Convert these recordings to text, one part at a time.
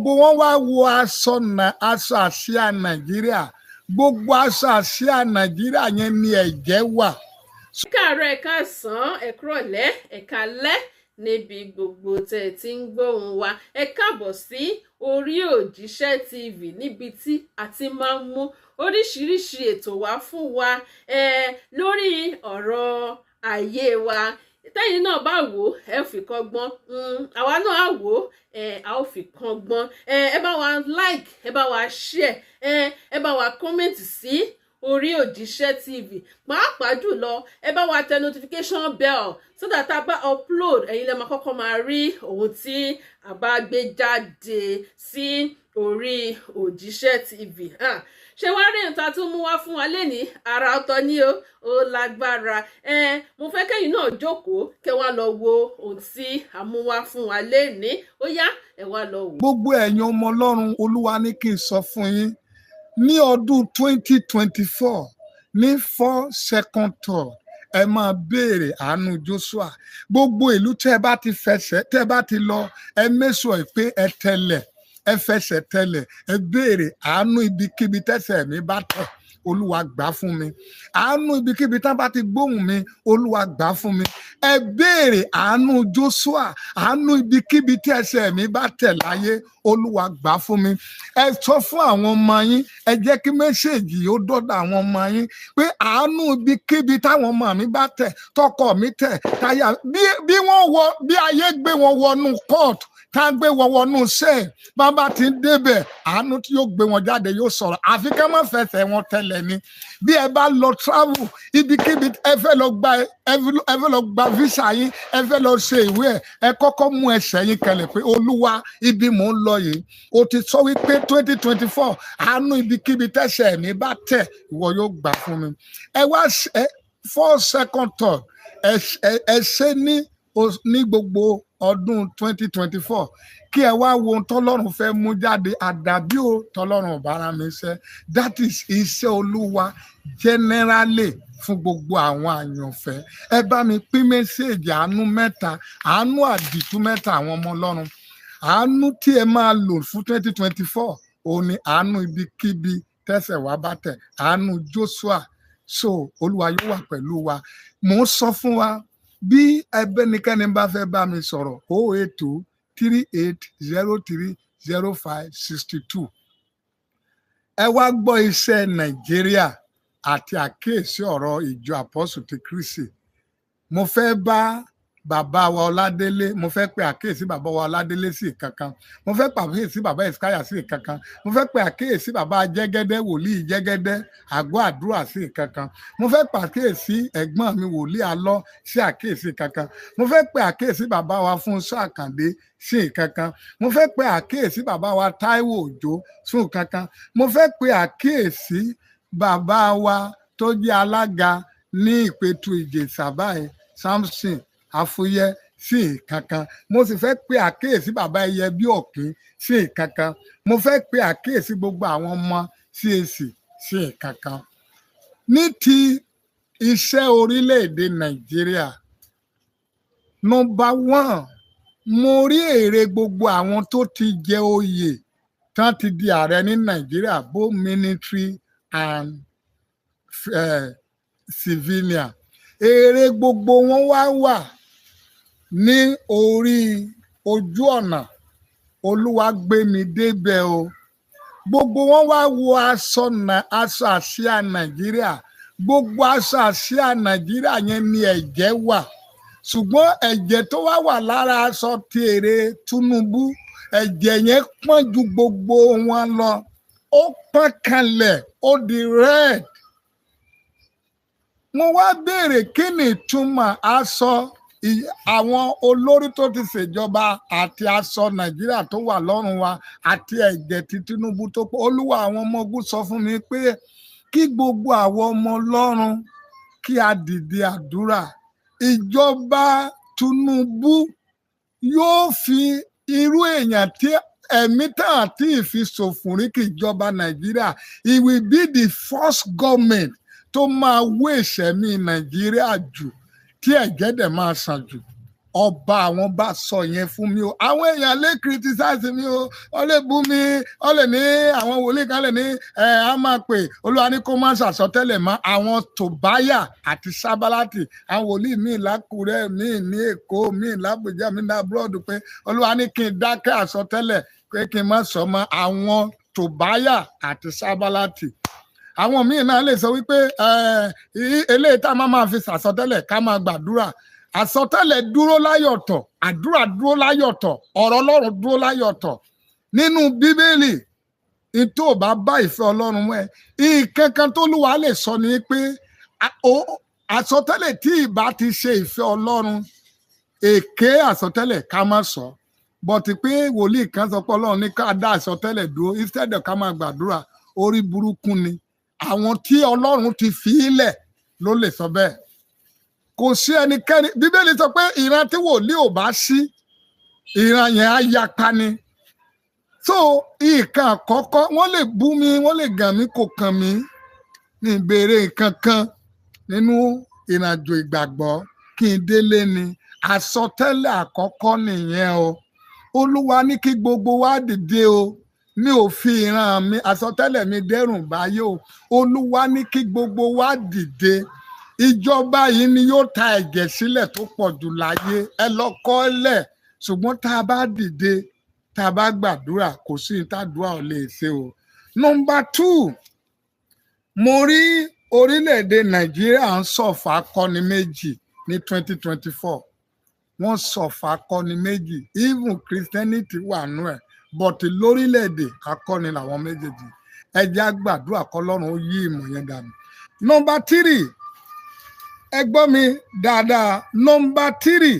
Gbogbo wọn wá wo aṣọ aṣọ àsíá Nàìjíríà. Gbogbo aṣọ àsíá Nàìjíríà yẹn ni ẹ̀jẹ̀ wà. Ẹ káàárọ̀, ẹ káàsán, ẹ kúrọ̀lẹ́, ẹ káalẹ́ níbi gbogbo tẹ́ ẹ ti ń gbóhùn wa. Ẹ káàbọ̀ sí orí Òjíṣẹ́ TV, níbi tí a ti máa ń mú oríṣiríṣi ètò wá fún wa lórí ọ̀rọ̀ ayé wa. Tẹ́yìn náà bá wò ó, ẹ fi kọ́gbọ́n. Àwa náà á wò ó, a ó fi kọ́gbọ́n. Ẹ bá wa like, ẹ bá wa share, ẹ bá wa comment sí orí Òjíṣẹ́ TV. Pàápàá jùlọ, ẹ bá wa tẹ notification bell so that a bá upload, ẹ̀yin lè máa kọ́kọ́ máa rí ohun tí a bá gbé jáde sí orí Òjíṣẹ́ TV. Ṣé wàá rí nǹkan tó mú wá fún wa lénìí? Ara ọ̀tọ̀ ni o, ó lágbára. Mo fẹ́ kẹ́yìn náà jókòó, kẹ́ wá lọ wo ohun tí a mú wá fún wa lénìí. Ó yá, ẹ wá lọ wò. Gbogbo ẹ̀yin ọmọ Ọlọ́run, Olúwa ní kí n sọ fún yín, ní ọdún 2024, ní four second third, ẹ máa béèrè àánú Joshua. Gbogbo ìlú tẹ́ ẹ bá ti fẹsẹ̀, tẹ́ ẹ bá ti lọ, ẹ mẹ́sọ̀ ẹ̀ pé ẹ tẹlẹ̀, ẹ fẹsẹ̀ tẹlẹ̀, ẹ béèrè àánú. Ibikíbi tẹ́sẹ̀ mi bá tẹ̀, Olúwa gbà fún mi. Àánú, ibikíbi tá bá ti gbóhùn mi, Olúwa gbà fún mi. Ẹ béèrè àánú Joshua. Àánú, ibikíbi tí ẹsẹ̀ mi bá tẹ̀ láyé, Olúwa gbà fún mi. Ẹ sọ fún àwọn ọmọ yín, ẹ jẹ́ kí message ó dọ́dọ̀ àwọn ọmọ yín pé àánú, ibikíbi táwọn ọmọ mi bá tẹ̀, tọkọ mi tẹ̀, táyà bí wọ́n wọ, bí ayé gbé wọn wọnú court, tá a gbé wọn wọnú cell, bàbá ti ń débẹ̀, àánú tí yóò gbé wọn jáde yóò sọ̀rọ̀. Àfi ká má fẹsẹ̀ wọn tẹ̀lẹ̀ ni. Bí ẹ bá lọ travel, ibikíbi ẹ fẹ́ lọ gba, ẹ fẹ́ lọ gba visa yín, ẹ fẹ́ lọ ṣe ìwé ẹ, ẹ kọ́kọ́ mú ẹsẹ̀ yín kẹlẹ̀ pé, "Olúwa, ibi mò ń lọ yìí, o ti sọ wípé 2024, àánú, ibikíbi tẹ̀sẹ̀ mi bá tẹ̀, ìwọ yóò gbà fún mi." Ẹ wá ẹ four second third, ẹ ṣe ní gbogbo ọdún 2024, kí ẹ wá wo ohun tọ́lọ́run fẹ́ mú jáde. Àdàbí o tọ́lọ́run ò bá rán mi iṣẹ́. That is iṣẹ́ Olúwa generally fún gbogbo àwọn àyànfẹ́. Ẹ bá mi pín message àánú mẹ́ta, àánú àdìtú mẹ́ta. Àwọn ọmọ Ọlọ́run, àánú tí ẹ máa lò fún 2024, òun ni àánú ibikíbi tẹ́sẹ̀ wá bá tẹ̀, àánú Joshua. So Olúwa yóò wà pẹ̀lú wa. Mò ń sọ fún wa, bí ẹbẹ́nikẹ́ni bá fẹ́ bá mi sọ̀rọ̀, 08238030562. Ẹ wá gbọ́ iṣẹ́ Nàìjíríà àti àkíyèsí ọ̀rọ̀ ìjọ Àpọ́sù ti Kristi. Mo fẹ́ bá bàbá wa Ọládélé, mo fẹ́ pe àkíyèsí bàbá wa Ọládélé sí kankan. Mo fẹ́ pe àkíyèsí bàbá Ìskáyà sí kankan. Mo fẹ́ pe àkíyèsí bàbá Jẹ́gẹ́dẹ́, wòlíì Jẹ́gẹ́dẹ́ àgọ́ àdúrà sí kankan. Mo fẹ́ pe àkíyèsí ẹ̀gbọ́n mi, wòlíì Alọ́, sí àkíyèsí kankan. Mo fẹ́ pe àkíyèsí bàbá wa Fúnṣọ́ Àkàndé sí kankan. Mo fẹ́ pe àkíyèsí bàbá wa Táíwò Òjó sí kankan. Mo fẹ́ pe àkíyèsí bàbá wa tó jẹ́ alága ní Ìpẹ̀tù Ìjẹ̀ṣà báyìí, Samson Afúyẹ́, sí kankan. Mo sì fẹ́ pe àkíyèsí bàbá ẹyẹ bí ọ̀kín sí kankan. Mo fẹ́ pe àkíyèsí gbogbo àwọn ọmọ CAC sí kankan. Ní ti iṣẹ́ orílẹ̀-èdè Nàìjíríà, number one, mo rí èrè gbogbo àwọn tó ti jẹ oyè tán ti di ààrẹ ní Nàìjíríà, both military and civilian. Èrè gbogbo wọn wá wà ní orí ojú ọ̀nà. Olúwa gbé mi débẹ̀ o. Gbogbo wọn wá wo aṣọ aṣọ àsíá Nàìjíríà. Gbogbo aṣọ àsíá Nàìjíríà yẹn ni ẹ̀jẹ̀ wà, ṣùgbọ́n ẹ̀jẹ̀ tó wá wà lára aṣọ ti èrè Tinubu, ẹ̀jẹ̀ yẹn pọ́n ju gbogbo wọn lọ. Ó pọ́n kanlẹ̀, ó di red. Mo wá béèrè, kí ni ìtumọ̀ aṣọ àwọn olórí tó ti ṣèjọba àti aṣọ Nàìjíríà tó wà lọ́rùn wa àti ẹ̀jẹ̀ tí Tinubu tó pọ̀? Olúwa àwọn ọmọ ogun sọ fún mi pé kí gbogbo àwọn ọmọ Ọlọ́run kí a dìde àdúrà. Ìjọba Tinubu yóò fi irú èèyàn tí ẹ̀mí tán àti ìfisòfò rí kí ìjọba Nàìjíríà. It will be the first government tó máa wé ìṣẹ̀mí Nàìjíríà jù, tí ẹ̀jẹ̀ dẹ̀ máa sàn jù. Ọba àwọn bá sọ yẹn fún mi o. Àwọn èèyàn lè criticize mi o, wọ́n lè bú mi, wọ́n lè ní àwọn wòlíì kan lè ní ẹ á máa pè Olúwa ní kó má ṣàsọtẹ́lẹ̀ mọ́. Àwọn Tòbáyà àti Sábálátì, àwọn wòlíì míì lákùrẹ́, míì ní Èkó, míì lábùjá, míì ní abúlọ̀dù, pé Olúwa ní kí n dákẹ́ àsọtẹ́lẹ̀, pé kí n má sọ mọ́. Àwọn Tòbáyà àti Sábálátì. Àwọn míì náà lè sọ wípé eléyìí tá a máa fi ṣàsọtẹ́lẹ̀, ká máa gbàdúrà. Àsọtẹ́lẹ̀ dúró láyọ̀tọ̀, àdúrà dúró láyọ̀tọ̀, ọ̀rọ̀ Ọlọ́run dúró láyọ̀tọ̀. Nínú Bíbélì, tó bá bá ìfẹ́ Ọlọ́run mọ́ ẹ, nǹkan kan tó Olúwa lè sọ ni pé àsọtẹ́lẹ̀ tí ìbá ti ṣe ìfẹ́ Ọlọ́run, èké àsọtẹ́lẹ̀ ká má sọ. Bọ̀tí pé wòlíì kan sọ pé Ọlọ́run ní ká dá àsọtẹ́lẹ̀ dúró instead of ká máa gbàdúrà, orí burúkú ni. Àwọn tí Ọlọ́run ti fi í lẹ̀ ló lè sọ bẹ́ẹ̀. Kò sí ẹnikẹ́ni. Bíbélì sọ pé ìran tí wòlíì ò bá sí, ìran yẹn á yapa ni. So nǹkan àkọ́kọ́, wọ́n lè bú mi, wọ́n lè gàn mí, kò kàn mí. Ní ìbéèrè nǹkan kan nínú ìrìnàjò ìgbàgbọ́ kí n délé ni. Àsọtẹ́lẹ̀ àkọ́kọ́ nìyẹn o. Olúwa ní kí gbogbo wa dìde o. Mi ò fi ìran mi, àsọtẹ́lẹ̀ mi dẹ́rùn báyé o. Olúwa ní kí gbogbo wa dìde. Ìjọba yìí ni yóò ta ẹ̀jẹ̀ sílẹ̀ tó pọ̀ jù láyé. Ẹ lọ kọ́ lẹ̀. Ṣùgbọ́n tá a bá dìde, tá a bá gbàdúrà, kò sí ìtàdúrà ò lè ṣe o. Nọ́mbà 2, mo rí orílẹ̀-èdè Nàìjíríà ń ṣọ̀fọ̀ akọni méjì ní 2024. Wọ́n ṣọ̀fọ̀ akọni méjì, even Christianity wà nú ẹ̀, but lórílẹ̀-èdè akọni làwọn méjèèjì. Ẹ jẹ́ á gbàdúrà kọ́lọ́run ó yí ìmọ̀ yẹn dànù. Nọ́mbà 3, ẹ gbọ́ mi dáadáa. Nọ́mbà 3,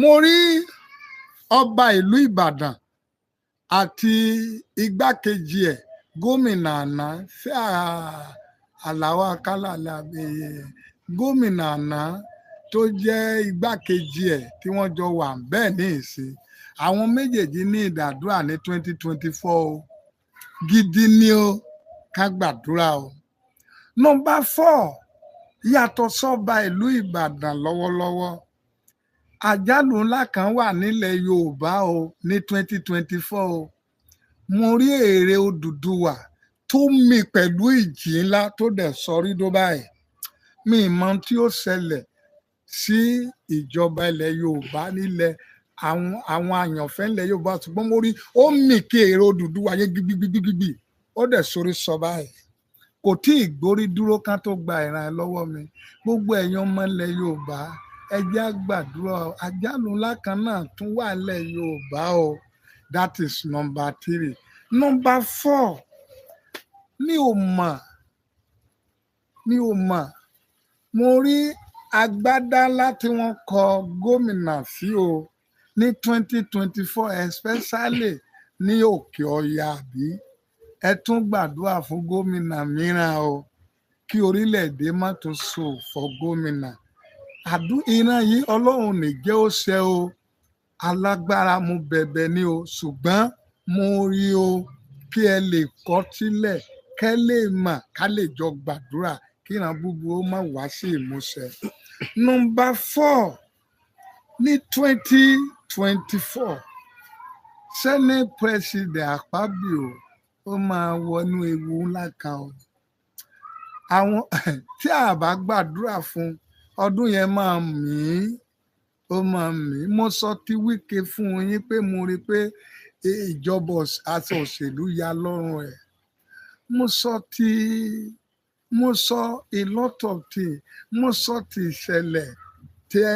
mo rí ọba ìlú Ìbàdàn àti igbákejì ẹ̀, gómìnà àná, fẹ́ Àlàó Akálà, gómìnà àná tó jẹ́ igbákejì ẹ̀ tí wọ́n jọ wà bẹ́ẹ̀ ní ìsìn. Àwọn méjèèjì ní ìdàdúrà ní 2024 o. Gidi ni o, ká gbàdúrà o. Nọ́mbà 4, yàtọ̀ sọ́ba ìlú Ìbàdàn lọ́wọ́lọ́wọ́, àjálù ńlá kan wà nílẹ̀ Yorùbá o ní 2024 o. Mo rí ère Odùduwà tó mì pẹ̀lú ìjì ńlá tó dẹ̀ sọrí dó báyìí. Mi mọ tí ó ṣẹlẹ̀ sí ìjọba ilẹ̀ Yorùbá nílẹ̀ àwọn àyànfẹ́ ilẹ̀ Yorùbá, ṣùgbọ́n mo rí ó mì kí ère Odùduwà yẹn gbigbigbigbigbì, ó dẹ̀ sórí sọ báyìí. Kò tí ì gbórí dúró ká tó gba ìran ẹ lọ́wọ́ mi. Gbogbo ẹ̀yin ọmọ ilẹ̀ Yorùbá, ẹ jẹ́ á gbàdúrà. Àjálù ńlá kan náà tún wà ilẹ̀ Yorùbá o. That is number 3. Number 4, mi ò mọ̀, mo rí agbádá ńlá tí wọ́n kọ gómìnà sí o ní 2024, especially ní Òkè Ọya. Àbí ẹ tún gbàdúrà fún gómìnà mìíràn o, kí orílẹ̀-èdè má tún ṣòfò gómìnà. Ìran yìí Ọlọ́run ní jẹ́ ó ṣẹ o. Alágbára mo bẹ̀bẹ̀ ni o, ṣùgbọ́n mo rí o kí ẹ lè kọ́ sílẹ̀, kẹ́ lè mọ̀, ká lè jọ gbàdúrà kí ìran búburú má wá sí ìmúṣẹ. Nọ́mbà 4, ní 2024, Senate President Akpabio ó máa wọnú ewu ńlá kan o. Àwọn tí a bá gbàdúrà fún, ọdún yẹn máa mì í, ó máa mì í. Mo sọ ti Wike fún yín pé mo rí i pé ìjọba aṣọ òṣèlú ya lọ́rùn ẹ̀. Mo sọ a lot of things. Mo sọ ti ìṣẹ̀lẹ̀ tẹ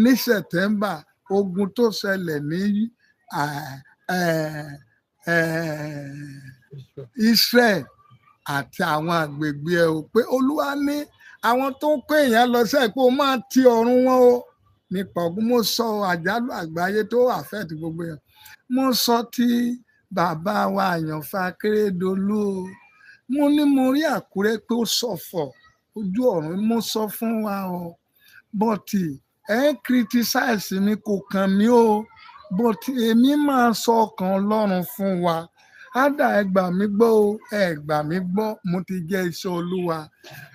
ní September, ogun tó ṣẹlẹ̀ ní Israel àti àwọn àgbègbè ẹ o, pé Olúwa ní àwọn tó ń kó èèyàn lọ sẹ́ẹ̀ pé ó máa ti ọ̀run wọn o nípa ogun. Mo sọ àjálù àgbáyé tó affect gbogbo èèyàn. Mo sọ ti bàbá wa àyànfẹ́ Akérédolú o. Mo ní mo rí Àkúrẹ́ pé ó ṣọ̀fọ̀ ojú ọ̀run. Mo sọ fún wa o, bọ́tì ẹ ń criticize mi, kò kàn mí o, bọ́tì èmi máa sọ ọkàn Ọlọ́run fún wa. Ádà ẹ gbà mí gbọ́ o, ẹ gbà mí gbọ́, mo ti jẹ́ iṣẹ́ Olúwa.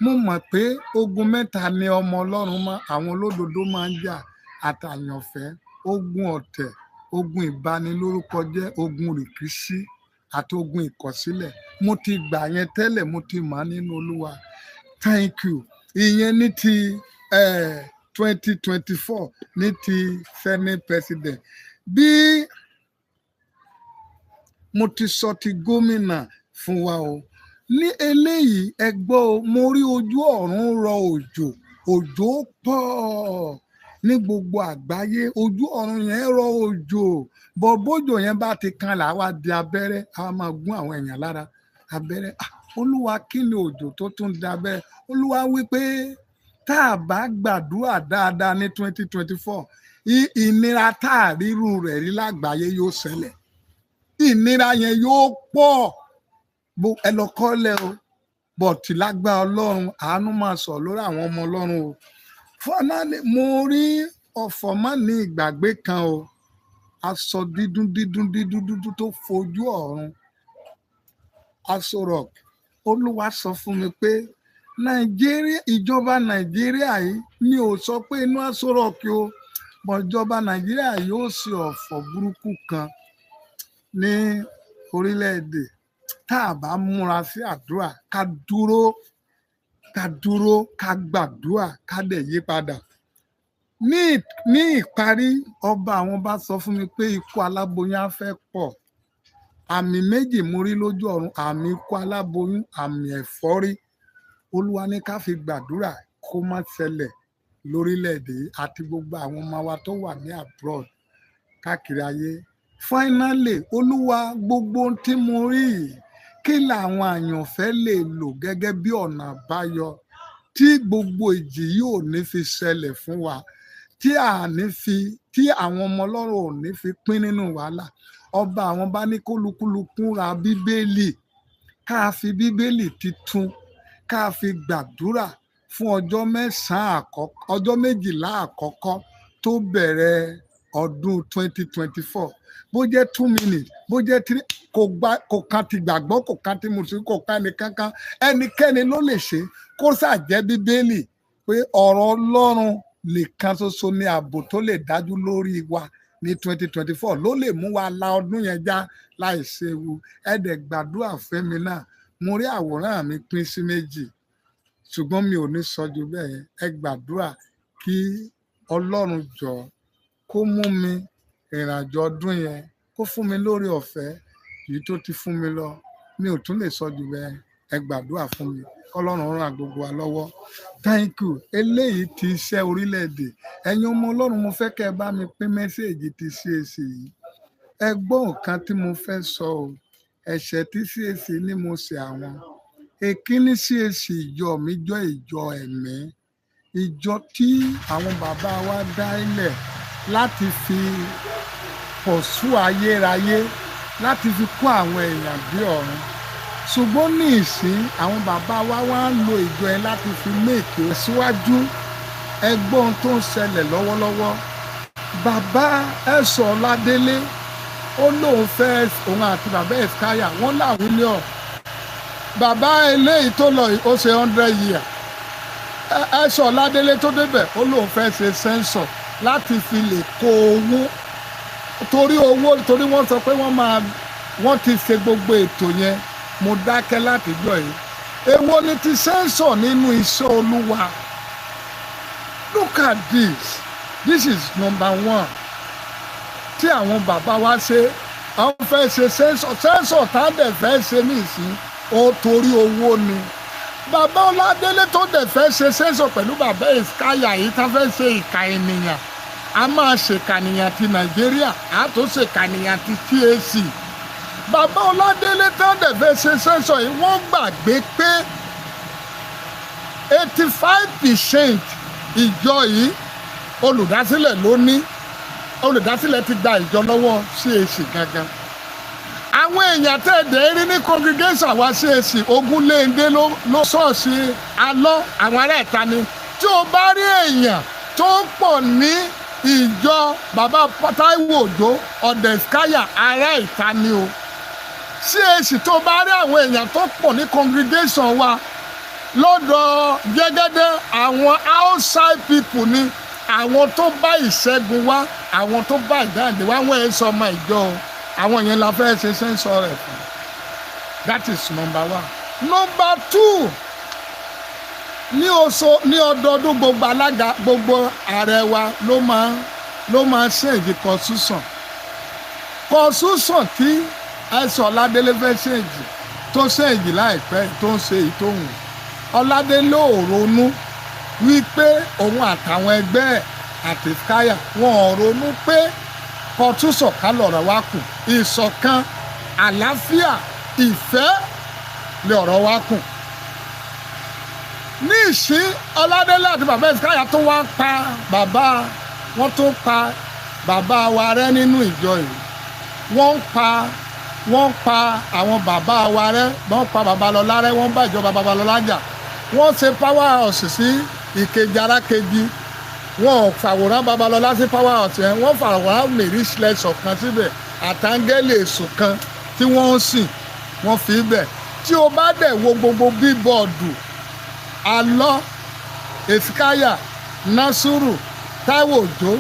Mo mọ̀ pé ogun mẹ́ta ni ọmọ Ọlọ́run máa, àwọn olódodo máa ń jà. Àtàyànfẹ́, ogun ọ̀tẹ̀, ogun ìbanilórúkọjẹ́, ogun rìkíṣí àti ogun ìkọ̀sílẹ̀. Mo ti gbà yẹn tẹ́lẹ̀, mo ti mọ̀ nínú Olúwa. Thank you. Ìyẹn ní ti 2024, ní ti Senate President. Bí mo ti sọ ti gómìnà fún wa o, ní eléyìí, ẹ gbọ́ o, mo rí ojú ọ̀run rọ òjò, òjò pọ̀ ní gbogbo àgbáyé. Ojú ọ̀run yẹn rọ òjò bọ̀. Bójò yẹn bá ti kan là wá di abẹ́rẹ́, a máa gún àwọn èèyàn lára abẹ́rẹ́. Ah, Olúwa, kí ni òjò tó tún di abẹ́rẹ́? Olúwa wí pé tá a bá gbàdúrà dáadáa ní 2024, ìnira tá a ríru rẹ̀ rí lágbàáyé yóò ṣẹlẹ̀. Ìnira yẹn yóò pọ̀. Bó ẹ lọ kọ́lẹ̀ o, bọ̀tì lágbára Ọlọ́run, àánú máa sọ lórí àwọn ọmọ Ọlọ́run o. Finally, mo rí ọ̀fọ̀ má ní ìgbàgbé kan o, aṣọ dídún dídún dídún dúdú tó fojú ọ̀run, Aso Rock. Olúwa sọ fún mi pé Nàìjíríà, ìjọba Nàìjíríà yìí, mi ò sọ pé inú Aso Rock o, bọ̀ ìjọba Nàìjíríà yóò ṣe ọ̀fọ̀ burúkú kan ní orílẹ̀-èdè tá a bá múra sí àdúrà, ká dúró, ká dúró, ká gbàdúrà, ká dẹ̀ yí padà. Ní ìparí, ọba àwọn bá sọ fún mi pé ikú aláboyún á fẹ́ pọ̀. Àmì méjì mo rí lójú ọ̀run: àmì ikú aláboyún, àmì ẹ̀fọ́rí. Olúwa ní ká fi gbàdúrà kó má ṣẹlẹ̀ lórílẹ̀‐èdè yìí àti gbogbo àwọn ọmọ wa tó wà ní abroad káàkiri ayé. Finally, Olúwa, gbogbo ohun tí mo rí yìí, kí làwọn àyànfẹ́ lè lò gẹ́gẹ́ bí ọ̀nà àbáyọ tí gbogbo ìjì yìí ò ní fi ṣẹlẹ̀ fún wa, tí a ní fi, tí àwọn ọmọ Ọlọ́run ò ní fi pín nínú wàhálà? Ọba àwọn bá ní kólukúlukú ra Bíbélì, ká fi Bíbélì titun, ká fi gbàdúrà fún ọjọ́ 9 àkọ́kọ́, ọjọ́ 12 àkọ́kọ́ tó bẹ̀rẹ̀ ọdún 2024. Bó jẹ́ 2 minutes, bó jẹ́ three, kò gba, kò kan ti gbàgbọ́, kò kan ti mùsùlùmí, kò kan ẹnìkankan, ẹnikẹ́ni ló lè ṣe. Kó ṣàjẹ́ Bíbélì, pé ọ̀rọ̀ Ọlọ́run nìkan ṣoṣo ní ààbò tó lè dájú lórí wa ní 2024, ló lè mú wa la ọdún yẹn já láì ṣewu. Ẹ dẹ̀ gbàdúrà fẹ́mi náà. Mo rí àwòrán mi pín sí méjì, ṣùgbọ́n mi ò ní sọ ju bẹ́ẹ̀ yẹn. Ẹ gbàdúrà kí Ọlọ́run jọ kó mú mi ìrìnàjò ọdún yẹn, kó fún mi lórí ọ̀fẹ́ èyí tó ti fún mi lọ. Mi ò tún lè sọ ju bẹ́ẹ̀. Ẹ gbàdúrà fún mi, kọ́lọ́run ràn gbogbo wa lọ́wọ́. Thank you. Eléyìí ti iṣẹ́ orílẹ̀-èdè. Ẹ̀yin ọmọ Ọlọ́run, mo fẹ́ kẹ́ ẹ bá mi pín message ti CAC yìí. Ẹ gbọ́ nǹkan tí mo fẹ́ sọ o. Ẹ̀ṣẹ̀ tí CAC ní mo ṣe àwọn. Èkíní, CAC ìjọ mi jọ ìjọ ẹ̀mí, ìjọ tí àwọn bàbá wa dá ilẹ̀ láti fi pọ̀sú ayérayé, láti fi kó àwọn èèyàn dé ọ̀run. Ṣùgbọ́n ní ìsín, àwọn bàbá wa wá ń lo ìjọ yẹn láti fi make síwájú. Ẹgbọ́n tó ń ṣẹlẹ̀ lọ́wọ́lọ́wọ́, bàbá Ẹ̀sọ́ Ọládélé, ó lóun fẹ́, òun àti bàbá Ẹ̀skáyà, wọ́n láwọn mílíọ̀nù. Bàbá eléyìí tó lọ yìí, ó ṣe 100 year. Ẹ̀sọ́ Ọládélé tó débẹ̀, ó lóun fẹ́ ṣe census láti fi lè kó owó, torí owó, torí wọ́n sọ pé wọ́n máa, wọ́n ti ṣe gbogbo ètò yẹn. Mo dákẹ́ látijọ́ yìí. Èwo ni ti census nínú iṣẹ́ Olúwa? Look at this. This is number one tí àwọn bàbá wa ṣe. Àwọn fẹ́ ṣe census. Census tá a dẹ̀ fẹ́ ṣe nísìn, ó torí owó ni. Bàbá Ọládélé tó dẹ̀ fẹ́ ṣe census pẹ̀lú bàbá Ìskáyà yìí, tá fẹ́ ṣe ìka ènìyàn, a máa ṣèkànìyàn ti Nàìjíríà, a tó ṣèkànìyàn ti CAC. Bàbá Ọládélé tó dẹ̀ fẹ́ ṣe census yìí, wọ́n gbàgbé pé 85% ìjọ yìí, olùdásílẹ̀ ló ní. Olùdásílẹ̀ ti gba ìjọ lọ́wọ́ CAC gangan. Àwọn èèyàn tẹ̀dẹ̀ rí ní congregation wa, CAC Ogunléndé ló ṣọ́ọ̀ṣì alọ́, àwọn ará ìta ni. Tí o bá rí èèyàn tó pọ̀ ní ìjọ bàbá Táíwò Òjó Ọ̀dẹ̀skáyà, ará ìta ni o. CAC, tó bá rí àwọn èèyàn tó pọ̀ ní congregation wa lọ́dọ̀ Jẹ́gẹ́dẹ́, àwọn outside people ni. Àwọn tó bá ìṣẹ́gun wá, àwọn tó bá ìdáǹdè wá, wọ́n ẹ̀ sọ ọmọ ìjọ o. Àwọn yẹn la fẹ́ ṣe sẹ́ńsọ rẹ̀ fún. That is number one. Number two, ní oṣù, ní ọdọọdún, gbogbo alága, gbogbo ààrẹ wa ló máa change constitution. Constitution tí ẹsọ Ọládélé fẹ́ change, tó change láìpẹ́, tó ń ṣe èyí tó wù Ọládélé, ò ronú wípé òun àtàwọn ẹgbẹ́ ẹ̀ àti káyà, wọn ò ronú pé constitution ká lọ̀rọ̀ wa kù. Ìṣọ̀kan, àlàáfíà, ìfẹ́ lè ọ̀rọ̀ wa kù. Ní ìsín, Ọládélé àti bàbá ìsìkáyà tó wá pa bàbá wọn, tó pa bàbá wa rẹ́ nínú ìjọ yìí. Wọ́n pa àwọn bàbá wa rẹ́, wọ́n pa Babalọ́lá rẹ́, wọ́n bá ìjọba Babalọ́lá jà. Wọ́n ṣe power house sí Ìkejì Arákejì, wọ́n ò fàwòrán Babalọ́lá sí power house yẹn. Wọ́n fàwòrán Mary Slessor kan síbẹ̀, àtàngẹ́lì èṣù kan tí wọ́n ń sìn, wọ́n fi bẹ̀. Tí o bá dẹ̀ wo gbogbo billboard, Alọ́, Èsìkáyà, Násùrù, Táíwò Òjó,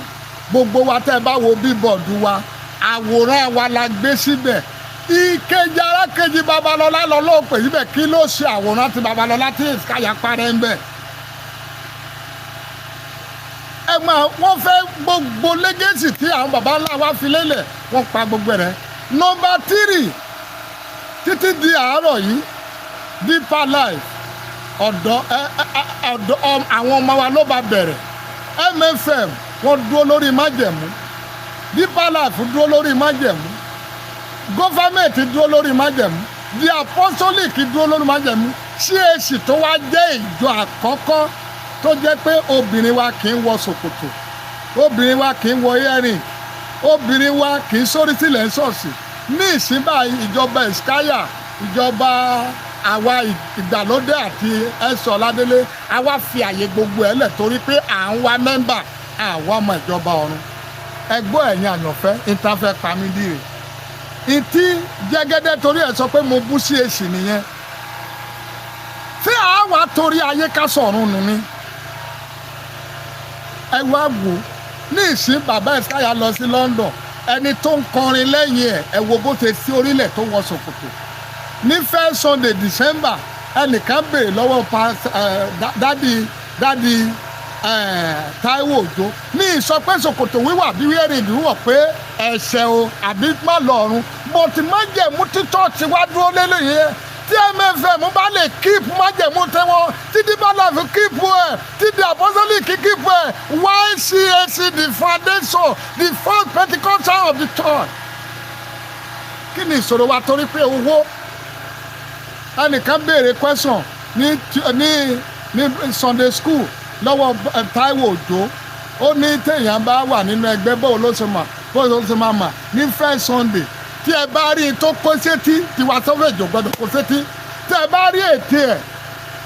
gbogbo wa, tẹ́ ẹ bá wo billboard wa, àwòrán wa la gbé síbẹ̀. Ìkejì Arákejì, Babalọ́lá lọ ló pè síbẹ̀. Kí ló ṣe àwòrán ti Babalọ́lá tí Èsìkáyà parẹ́ ń bẹ̀? Ẹ máa wọ́n fẹ́ gbogbo legacy tí àwọn baba ńlá wa fi lélẹ̀, wọ́n pa gbogbo rẹ̀. Number three, títí di àárọ̀ yìí, Deeper Life, ọ̀dọ́ ẹ ẹ ọ̀dọ́ àwọn ọmọ wa ló bá bẹ̀rẹ̀. MFM, wọ́n dúró lórí májẹ̀mú. Deeper Life dúró lórí májẹ̀mú. Government dúró lórí májẹ̀mú. The Apostolic dúró lórí májẹ̀mú. CAC tó wá jẹ́ ìjọ àkọ́kọ́ tó jẹ́ pé obìnrin wa kì í wọ ṣòkòtò, obìnrin wa kì í wọ earring, obìnrin wa kì í sórí sílẹ̀ ń ṣọ̀ọ̀ṣì. Ní ìsín báyìí, ìjọba ìskáyà, ìjọba àwa ìgbàlódé àti ẹ̀sọ́ Ọládélé, àwa fi àyè gbogbo ẹ̀ lẹ̀ torí pé à ń wá member, àwa ọmọ ìjọba ọ̀run. Ẹgbọ́n, ẹ̀yin àyànfẹ́, ìtafẹ́ pàmídìrì ìtí jẹ́gẹ́dẹ́ torí ẹ̀ sọ pé mo bú CAC nìyẹn. Tí àwa torí ayé ká sọ̀run nù ni. Ẹ wá wò ní ìsín, bàbá ìsáyà lọ sí London, ẹni tó ń kọrin lẹ́yìn ẹ̀, ẹ wo bó ṣe sí orílẹ̀ tó wọ ṣòkòtò. Ní first Sunday December, ẹnìkan béèrè lọ́wọ́ daddy Táíwò Òjó ní ìsọ pé ṣòkòtò wíwà bí wíwẹ́rì wíwọ̀ pé ẹ̀ṣẹ̀ o àbí má lọ ọ̀run, but májẹ̀mú tí church wá dúró lélẹ́yìn yẹn, tí MFM bá lè keep májẹ̀mú tẹ́wọ́n, tí Deeper Life keep ẹ̀, tí the Apostolic keep ẹ̀, why CAC, the foundation, the first Pentecostal of the church? Kí ni ìṣòro wa torí pé owó? Ẹnìkan béèrè question ní Sunday school lọ́wọ́ Táíwò Òjó. Ó ní téèyàn bá wà nínú ẹgbẹ́, bóun ló ṣe mọ̀, bóun ló ṣe máa mọ̀? Ní first Sunday, tí ẹ bá rí i tó kó sétí, tiwa sọ́fẹ̀jọ̀ gbọ́dọ̀ kó sétí. Tí ẹ bá rí ètè ẹ̀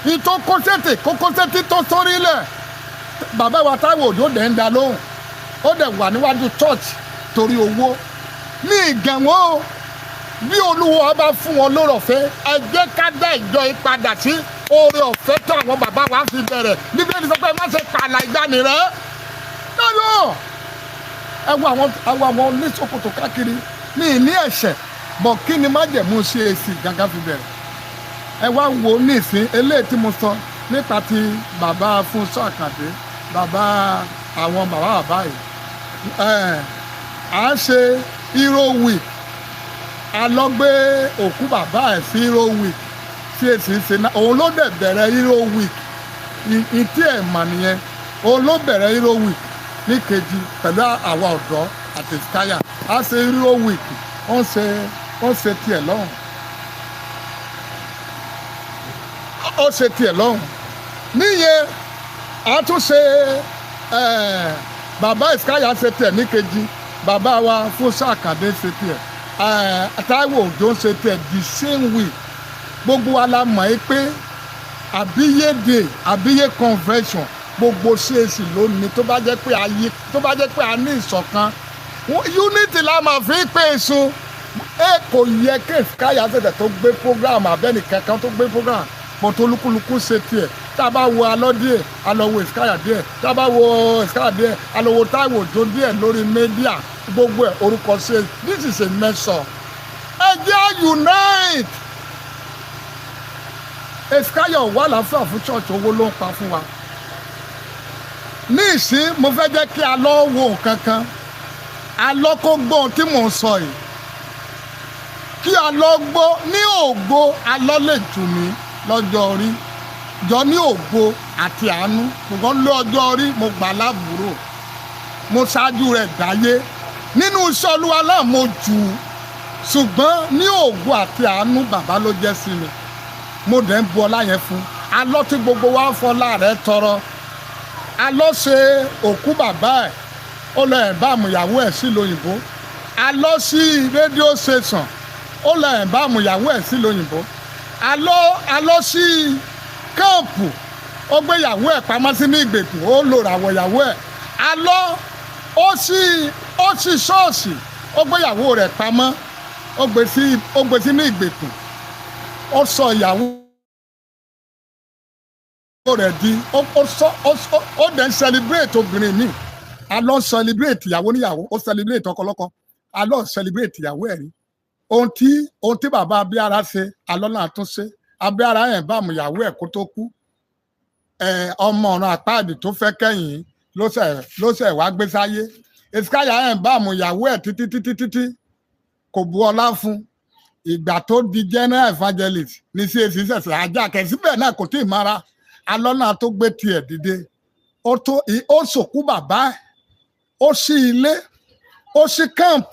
ní tó kó sétí, kó kó sétí tó sórí lẹ̀, bàbá wa Táíwò Òjó dẹ̀ ń da lóhùn. Ó dẹ̀ wà níwájú church torí owó ní ìgànwọ́ o. Bí Olúwa bá fún wọn lóore ọ̀fẹ́, ẹ jẹ́ ká dá ìjọ yìí padà sí oore ọ̀fẹ́ tó àwọn bàbá wa fi bẹ̀rẹ̀. Bíbélì sọ pé má ṣe pààlà ìgbani rẹ̀ lọ́yọ̀. Ẹ wo àwọn oníṣòkòtò káàkiri ní ìní ẹ̀ṣẹ̀ bọ̀. Kí ni májẹ̀mú CAC gangan fi bẹ̀rẹ̀? Ẹ wá wo nísìn eléyìí tí mo sọ nípa ti bàbá Fúnṣọ́ Àkàndé, bàbá àwọn bàbá bàbá yìí. Ẹ à ń ṣe Hero Week, a lọ gbé òkú bàbá ẹ̀ sí Hero Week tí èsì ṣe náà. Òun ló dẹ̀ bẹ̀rẹ̀ Hero Week. Ìtí ẹ̀ mà nìyẹn, òun ló bẹ̀rẹ̀ Hero Week ní kejì pẹ̀lú àwa ọ̀dọ́ àti skáyà. A ṣe Hero Week, wọ́n ṣe tiẹ̀ lọ́hùn, ó ṣe tiẹ̀ lọ́hùn níyẹn. A tún ṣe bàbá ìskáyà ṣe tiẹ̀ ní kejì, bàbá wa Fúnṣọ́ Àkàndé ṣe tiẹ̀, Táíwò Òjó ṣe tiẹ̀ the same week. Gbogbo wa la mọ̀ ẹ́ pé àbíyé day, àbíyé convention, gbogbo CAC lónìí. Tó bá jẹ́ pé ayé, tó bá jẹ́ pé a ní ìṣọ̀kan, unity la máa fi pè sun. Ẹ kò yẹ kí ìskáyà ṣẹ̀ṣẹ̀ tó gbé program abẹ́nìkankan tó gbé program. Bọ̀tò olúkúlùkù ṣe tiẹ̀. Tá a bá wo alọ́ díẹ̀, a lọ wo Ìsíkáyà díẹ̀. Tá a bá wo Ìsíkáyà díẹ̀, a lọ wo Táíwò Òjó díẹ̀ lórí media. Gbogbo ẹ̀ orúkọ ṣe. This is a mess up. Ẹ jẹ́ unite. Ìsíkáyà wà láfíà fún church, owó ló ń pa fún wa. Ní ìsín, mo fẹ́ jẹ́ kí a lọ wo nǹkan kan. A lọ kó gbọ́n tí mò ń sọ yìí, kí a lọ gbọ́ ní ògo. Alọ́ lè tù mí lọ́jọ́ orí jọ ní ògo àti àánú, ṣùgbọ́n lọ́jọ́ orí mo gbà lábúrò, mo ṣáájú rẹ̀ dáyé nínú iṣẹ́ Olúwa náà mo jù ú, ṣùgbọ́n ní ògo àti àánú, bàbá ló jẹ́ sí mi. Mo dẹ̀ ń bu ọlá yẹn fún alọ́ tí gbogbo wa ń fọlá rẹ̀ tọrọ. Alọ́ ṣe òkú bàbá ẹ̀, ó lọ ẹ̀ bá àmùyàwó ẹ̀ sí lóyìnbó. Alọ́ sí radio station, ó lọ ẹ̀ bá àmùyàwó ẹ̀ sí lóyìnbó. Alọ́ sí camp, ó gbé ìyàwó ẹ̀ pamọ́ sí ní ìgbèkùn, ó lò ràwọ̀ ìyàwó ẹ̀. Alọ́ ó sí ṣọ́ọ̀ṣì, ó gbé ìyàwó rẹ̀ pamọ́, ó gbé sí ní ìgbèkùn. Ó sọ ìyàwó rẹ̀ di ó sọ ó dẹ̀ ń celebrate obìnrin mi. Alọ́ celebrate ìyàwó níyàwó, ó celebrate ọkọlọ́kọ. Alọ́ celebrate ìyàwó ẹ̀ rí. Ohun tí bàbá Abíára ṣe, alọ́ náà tún ṣe. Abíára ẹ̀ bá àmúyàwó ẹ̀ kó tó kú. Ọmọ ọ̀run àpáàdì tó fẹ́ kẹ́yìn ló ṣẹ̀ wá gbé sáyé. Ìsíkáyà ẹ̀ bá àmúyàwó ẹ̀ títí títí títí, kò bu ọlá fún. Ìgbà tó di general evangelist ní CAC ṣẹ̀ṣẹ̀ ajá kẹ̀síbẹ̀ náà kò tí ì mara. Alọ́ náà tó gbé tiẹ̀ dìde, ó tó ó sòkú bàbá ẹ̀, ó sí ilé, ó sí camp,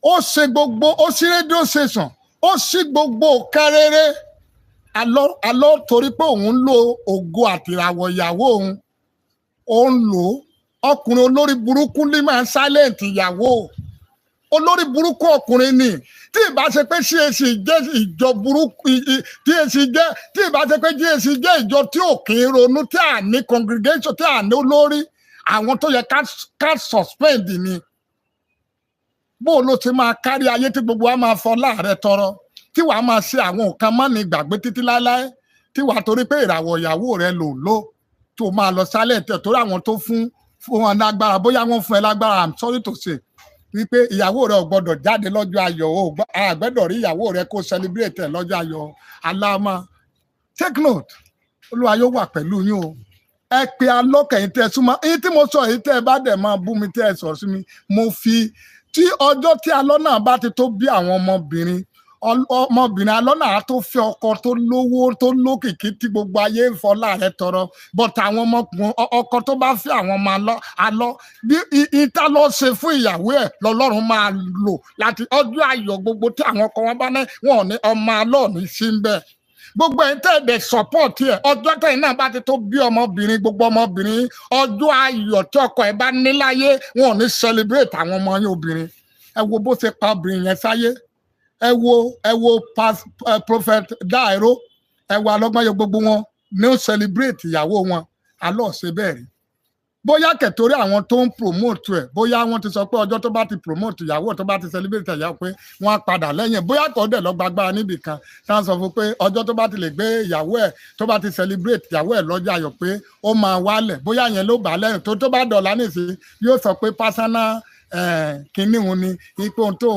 ó ṣe gbogbo, ó sí radio station, ó sí gbogbo kẹrẹrẹ. Alọ́ torí pé òun ń lo ògo àtìràwọ̀ ìyàwó òun, ó ń lò ó. Ọkùnrin olórí burúkú ní máa ń silent ìyàwó. Olórí burúkú ọkùnrin ni. Tí ìbá ṣe pé CAC jẹ́ ìjọ burúkú, tí CAC jẹ́, tí ìbá ṣe pé CAC jẹ́ ìjọ tí ò kì í ronú, tí à ní congregation, tí à ní olórí, àwọn tó yẹ ká suspend ni. Bó ló ti máa kárí ayé tí gbogbo wa máa fọ láàrẹ tọrọ, tí wàá máa ṣe àwọn nǹkan mọ́ni gbàgbé títí láéláé, tí wàá torí pé ìràwọ̀ ìyàwó rẹ lò ló tó máa lọ sálẹ̀ tẹ̀, torí àwọn tó fún wọn lágbára, bóyá wọ́n fún ẹ lágbára. I'm sorry to say wípé ìyàwó rẹ ò gbọdọ̀ jáde lọ́jọ́ ayọ̀ o, àgbẹ̀dọ̀ rí ìyàwó rẹ kó celebrate ẹ lọ́jọ́ ayọ̀. Aláàmà, take note, Olúwa yóò wà pẹ̀lú yín o. Ẹ pe alọ́kẹ̀yìn tẹ́ ẹ súnmọ́ èyí tí mo sọ èyí. Tẹ́ ẹ bá dẹ̀ máa bú mi, tẹ́ ẹ sọ̀rọ̀ sí mi, mo fi tí ọjọ́ tí alọ́ náà bá ti tó bí àwọn ọmọbìnrin, ọmọbìnrin alọ́ náà á tó fẹ́ ọkọ tó lówó, tó lókìkí, tí gbogbo ayé ń fọlá rẹ̀ tọrọ. But àwọn ọmọkùnrin, ọkọ tó bá fẹ́ àwọn ọmọ alọ́ bí ìta lọ ṣe fún ìyàwó ẹ̀ lọ́lọ́run máa lò láti ọjọ́ ayọ̀ gbogbo tí àwọn ọkọ wọn bá ní, wọn ò ní ọmọ alọ́ ní sí ń bẹ́ẹ̀. Gbogbo ẹ̀ tẹ́ ẹ̀ dẹ̀ support ẹ̀, ọjọ́ tẹ̀yìn náà bá ti tó bí ọmọbìnrin, gbogbo ọmọbìnrin, ọjọ́ ayọ̀ tí ọkọ ẹ̀ bá ní láyé, wọn ò ní celebrate àwọn ọmọ yín obìnrin. Ẹ wo bó ṣe pa obìnrin yẹn sáyé. Ẹ wo prophet Dairo, ẹ wo alọ́gbọ́n yẹ, gbogbo wọn ní ó celebrate ìyàwó wọn. Alọ́ ṣe bẹ́ẹ̀ rí. Bóyá kẹ̀tórí àwọn tó ń promote ẹ̀, bóyá wọ́n ti sọ pé ọjọ́ tó bá ti promote ìyàwó, tó bá ti celebrate ìyàwó, pé wọ́n á padà lẹ́yìn. Bóyá kò dẹ̀ lọ gbàgbára níbì kan tá a sọ fún pé ọjọ́ tó bá ti lè gbé ìyàwó ẹ̀, tó bá ti celebrate ìyàwó ẹ̀ lọ́jọ́ ayọ̀, pé ó máa wálẹ̀. Bóyá yẹn ló bà á lẹ́rìn tó bá dọ̀là nísìnyí, yóò sọ pé personal kinní òun ni ipò tó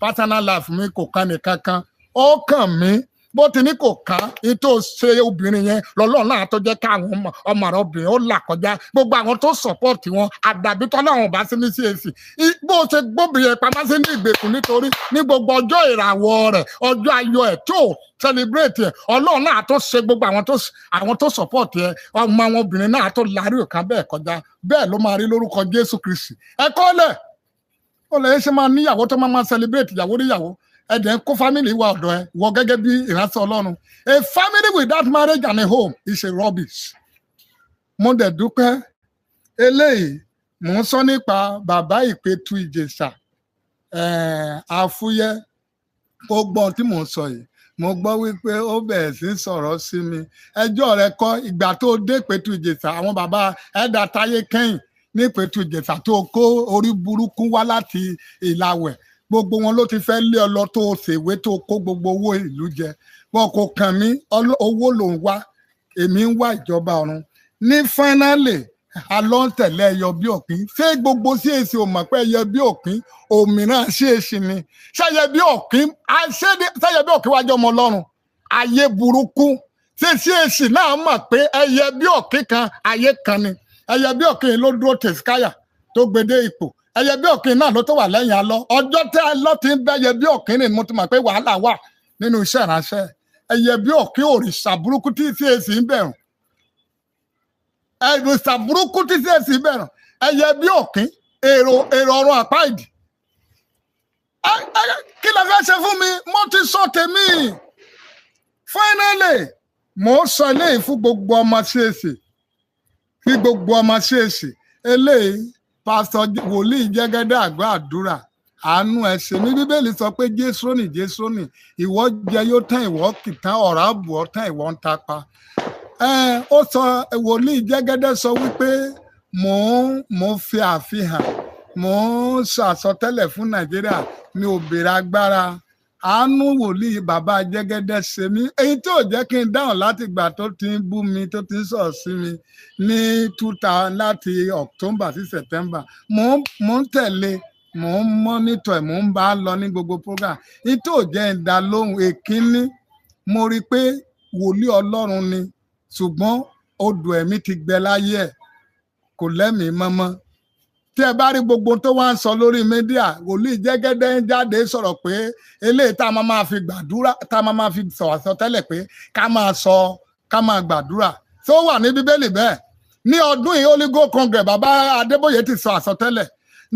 personal life mi kò kan nìkan kan, ó kàn mí. Bó ti ní kò kán ètò ṣe obìnrin yẹn lọ́lọ́run náà tó jẹ́ káwọn ọmọ rẹ̀ obìnrin ó là kọjá. Gbogbo àwọn tó support wọn, àdàbí tọ́lọ́run bá sí ní CAC. Bó ṣe gbóbìnrin yẹn pamọ́ sí ní ìgbèkùn, nítorí ní gbogbo ọjọ́ ìràwọ̀ rẹ̀, ọjọ́ ayọ̀ ẹ̀ tó celebrate ẹ̀, Ọlọ́run náà tó ṣe gbogbo àwọn tó support ẹ̀, ọmọ àwọn obìnrin náà tó lárí òkan bẹ́ẹ̀ kọjá. Bẹ́ẹ̀ ló máa rí lórúkọ Jésù Kristi. Ẹ kọ́lẹ̀ ó lè ṣe máa níyàwó tó máa celebrate ìyàwó níyàwó. Ẹ dẹ̀ ń kó family wa ọ̀dọ̀ ẹ wọ gẹ́gẹ́ bí ìránṣẹ́ Ọlọ́run. A family without marriage and a home is a rubbish. Mo dẹ̀ dúpẹ́. Eléyìí mò ń sọ nípa bàbá Ìpẹ̀tù Ìjẹ̀ṣà Àfúyẹ́. Ó gbọ́n tí mò ń sọ yìí. Mo gbọ́ wípé ó bẹ̀rẹ̀ sí í sọ̀rọ̀ sí mi. Ẹjọ́ rẹ kọ́. Ìgbà tó dé Ìpẹ̀tù Ìjẹ̀ṣà, àwọn bàbá ẹ̀dá táyé kẹ́yìn ní Ìpẹ̀tù Ìjẹ̀ṣà tó kó orí burúkú wá láti Ìlàwẹ̀. Gbogbo wọn ló ti fẹ́ lé ọ lọ tó o ṣèwé tó o kó gbogbo owó ìlú jẹ. Wọn kò kàn mí, owó ló ń wá, èmi ń wá ìjọba ọ̀run. Ní finally, alọ́ ń tẹ̀lé ẹyọ bí òpin. Ṣé gbogbo CAC ò mọ̀ pé ẹyọ bí òpin òmíràn CAC ni? Ṣẹyẹ bí òpin, ṣẹyẹ bí òpin wájú ọmọ ọlọ́run ayé burúkú. Ṣé CAC náà mọ̀ pé ẹyẹ bí òpin kan ayé kan ni? Ẹyẹ bí òpin ló dúró tẹ̀síkáyà tó gbede ipò. Ẹyẹ bí òpin náà ló tó wà lẹ́yìn alọ́. Ọjọ́ tí alọ́ ti ń bẹ́yẹ bí òpin ni mo ti mọ̀ pé wàhálà wà nínú iṣẹ́ ìránṣẹ́. Ẹyẹ bí òpin òrìṣà burúkú tí CAC ń bẹ̀rù, òrìṣà burúkú tí CAC ń bẹ̀rù, ẹyẹ bí òpin èrò èrò ọ̀run àpá ìdì. Kí lẹ fẹ́ ṣe fún mi? Mo ti sọ tèmi. Finally, mo ń sọ eléyìí fún gbogbo ọmọ CAC, kí gbogbo ọmọ CAC eléyìí, pásítọ̀ wòlíì Jẹ́gẹ́dẹ́ àgbà àdúrà, àánú ẹ ṣe mí. Bíbélì sọ pé Jésónì, Jésónì, ìwọ jẹ yóò tán, ìwọ kì tán, ọ̀rá bù ọ́ tán, ìwọ ń tapa. Ó sọ, wòlíì Jẹ́gẹ́dẹ́ sọ wípé mò ń fi àfihàn, mò ń sọ àsọtẹ́lẹ̀ fún Nàìjíríà, mi ò béèrè agbára. Àánú wòlíì bàbá Jẹ́gẹ́dẹ́ ṣe mí. Èyí tí ò jẹ́ kí n dáhùn láti ìgbà tó ti ń bú mi, tó ti ń sọ̀rọ̀ sí mi ní two thousand, láti October sí September, mò ń tẹ̀lé, mò ń monitor ẹ̀, mò ń bá a lọ ní gbogbo program. Èyí tí ò jẹ́ ń dá lóhùn, èkínní, mo rí i pé wòlíì Ọlọ́run ni, ṣùgbọ́n odò ẹ̀mí ti gbẹ láyé ẹ̀, kò lẹ́mìí mọ́mọ́. Tí ẹ bá rí gbogbo tó wá ń sọ lórí media, wòlíì Jẹ́gẹ́dẹ́ ń jáde sọ̀rọ̀ pé eléyìí tá a máa fi gbàdúrà, tá a máa fi sọ̀rọ̀ àsọtẹ́lẹ̀ pé ká máa sọ, ká máa gbàdúrà tó wà ní Bíbélì bẹ́ẹ̀. Ní ọdún yìí, Holy Ghost Congress, bàbá Adébóyè ti sọ àsọtẹ́lẹ̀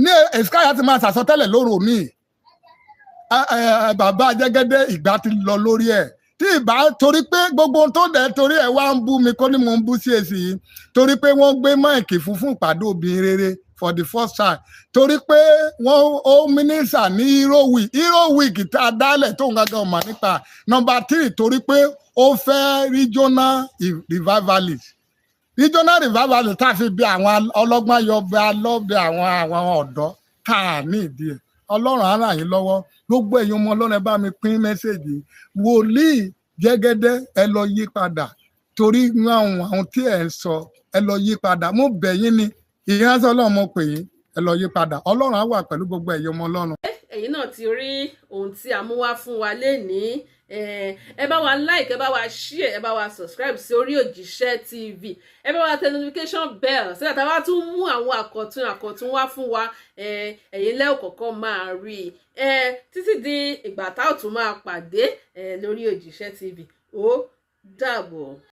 ní Èsìkáyà ti máa sàsọtẹ́lẹ̀ lóru òní. Bàbá Jẹ́gẹ́dẹ́, ìgbà ti lọ lórí ẹ̀. Tí ìbá torí pé gbogbo ohun tó dẹ̀ torí ẹ̀ wá ń bú mi kó ní mò ń bú CAC yìí, torí pé wọ́n gbé mic fún ìpàdé obìnrin rere for the first time, torí pé wọ́n ó mínísà ní Hero Week, Hero Week tá a dálẹ̀ tó ń gangan mọ̀ nípa. Number three, torí pé ó fẹ́ regional revivalist, regional revivalist tá a fi bí àwọn ọlọ́gbọ́n yọ bẹ alọ́ bẹ àwọn ọ̀dọ́ tá a ní ìdí ẹ̀. Ọlọ́run á ràn yín lọ́wọ́. Gbogbo ẹ̀yin ọmọ Ọlọ́run, ẹ bá mi pín message. Wòlíì Jẹ́gẹ́dẹ́, ẹ lọ yí padà, torí àwọn tí ẹ̀ ń sọ, ẹ lọ yí padà. Mo bẹ̀ yín ni, ìránṣẹ́ Ọlọ́run mo pè yín, ẹ lọ yí padà. Ọlọ́run á wà pẹ̀lú gbogbo ẹ̀yin ọmọ Ọlọ́run. Ẹ̀yin náà ti rí ohun tí a mú wá fún wa lénìí. Ẹ bá wa like, ẹ bá wa share, ẹ bá wa subscribe sí orí Òjíṣẹ́ TV, ẹ bá wa tẹ notification bell sígbà tá a bá tún mú àwọn àkọ̀tun àkọ̀tun wá fún wa, ẹ̀yin lẹ́ẹ̀ kọ̀ọ̀kan máa rí i. Títí di ìgbà tá ò tún máa pàdé lórí Òjíṣẹ́ TV, ó dàbọ̀.